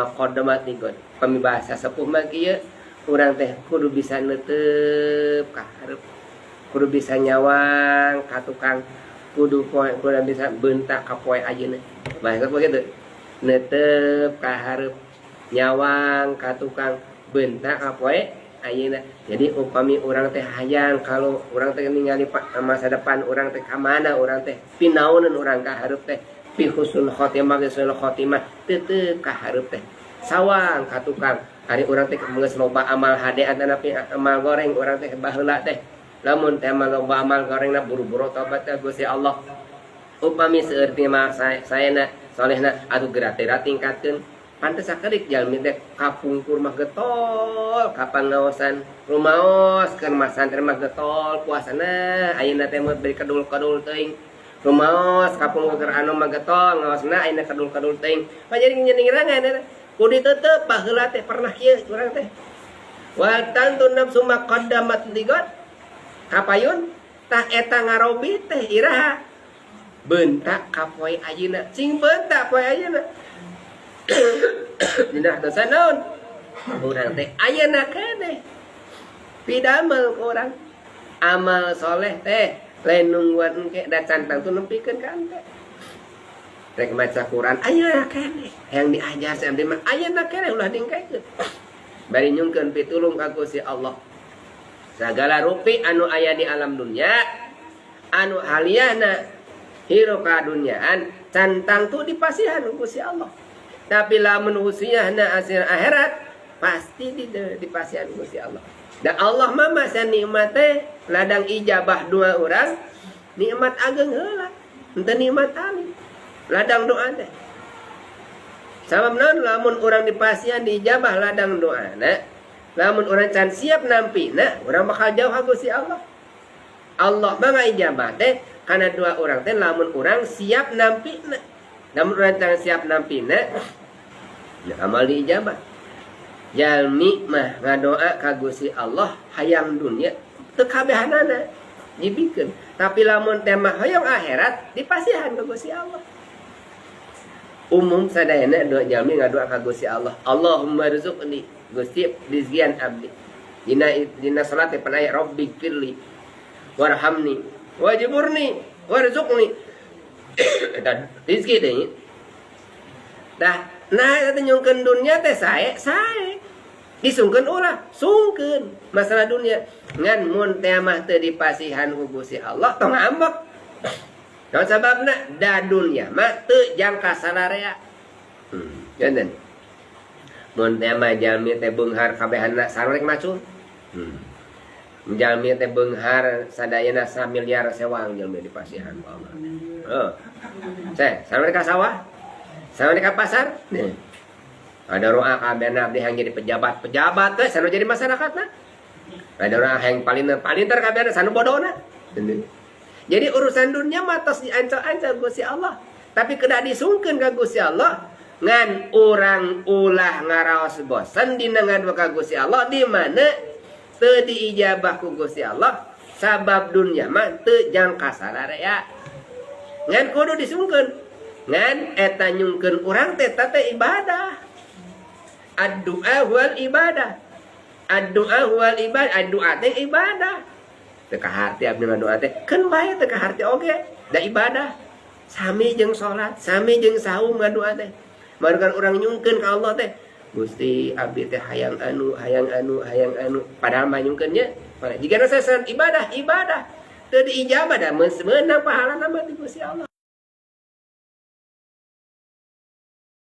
Qaddamat lighad. Pami bahasa sepuh mah kieu, urang teh kudu bisa neuteup ka hareup, kudu bisa nyawang ka tukang, kudu poe kudu bisa beunta ka poe ayeuna. Bahasa sepuh kitu, neuteup ka hareup, nyawang ka tukang, beunta ka poe ayeuna. Jadi upami urang teh hayang, kalau urang teh ningali masa depan urang teh ka mana, urang teh pinaoneun urang ka hareup teh pi husnul khotimah, husnul khotimah, tetep ka hareup teh sawang ka tukang. Ari urang teh geus loba amal hade atanapi amal goreng urang teh baheula teh? Lamun teh mah loba amal gorengna, buru-buru tobat ka Gusti Allah. Upami seueur teh mah saena solehna, atuh geura teh tingkatkeun. Pantes sakedik jalmi teh kapungkur mah getol ka pangaosan, rumaos keur mah santri mah getol puasana, ayeuna teh mah beri kedul-kedul teuing. Rumaos kapungkur keur anu mah getol ngaosna, ayeuna kedul-kedul teuing. Mah jadi nyeningirangan eta kudu ditutup. Baheula teh pernah kieu urang teh, wal tandzur nafsum ma qaddamat lighad. Kapayun tah eta ngarobi teh iraha beunta ka poe ayeuna, cing beunta poe ayeuna. Dina dosa naon urang teh ayeuna keneh pidamel ku urang amal soleh teh, lain nungguan engke, da can tangtu nempikeun ka engke. Rek maca Quran ayeuna keneh, yang diajar si abdi mah ayeuna keneh, ulah dingkekeun. Bari nyungkeun pitulung ka Gusti Allah. Sagala rupi anu aya di alam dunia anu haliana hirup ka duniaan can tangtu dipasihan ku Gusti Allah, tapi lamun husiahna hasil akhirat pasti di dipasihan Gusti Allah. Dan Allah mah masa nikmat teh ladang ijabah doa urang, nikmat ageng heula, henteu nikmat alim ladang doa teh. Sabab naon? Lamun urang dipasihan diijabah ladang doana, lamun urang can siap nampina, urang bakal jauh ka Gusti Allah. Allah mah ngaijabah teh kana doa urang teh lamun urang siap nampina. Lamun urang can siap nampina ya amal diijabah. Jalmi mah ngadoa ka Gusti Allah hayang dunia, teu kabehanana dibikeun. Tapi lamun teh mah hayang akhirat, dipasihan ka Gusti Allah. Umum sadayana doa jalmi ngadoa ka Gusti Allah, Allahumma rzuqni, Gusti rizkian abdi. Dina dina salat teh pan aya rabbighfirli warhamni wajburni warzuqni, eta rizki teh. Dah, nah eta nyungkeun dunia teh sae sae, disungkeun ulah, sungkeun masalah dunia. Ngan mun teh mah teu dipasihan ku Gusti Allah, tong ngambek. Naon sababna? Da dunia mah teu jangka salarea. Janten. Mun teh mah jalmi teh beunghar kabehanna, sareng macul. Jalmi teh beunghar sadayana samiliar sewang jalmi dipasihan ku Allah. Oh. Saya, sareng ka sawah? Sareng ka pasar? Nih. Ada doa kabehna abdi hayang jadi pejabat. Pejabat teh sanu jadi masyarakatna. Ada doa hayang paling palinter kabehna, sanu bodona. Jadi urusan dunia mah tos diancel-ancel Gusti Allah. Tapi kedah disungkeun ka Gusti Allah, ngan urang ulah ngaraos bosen dina ngadua ka Gusti Allah di mana teu diijabah ku Gusti Allah, sabab dunia mah teu jangka sararea. Ngan kudu disungkeun. Ngan eta nyungkeun urang teh teh ibadah. Ad-du'a wal ibadah. Ad-du'a wal ibadah. Ad-du'a teh ibadah. Teu kaharti abdi mah doa teh. Keun bae teu kaharti oge, da ibadah. Sami jeung salat, sami jeung saum ngadoa teh. Barukan urang nyungkeun ka Allah teh. Gusti, abdi teh hayang anu, hayang anu, hayang anu. Padahal mah nyungkeun nya. Jika saya ibadah, ibadah. Teu diijabah da meunang pahala mah di Gusti Allah.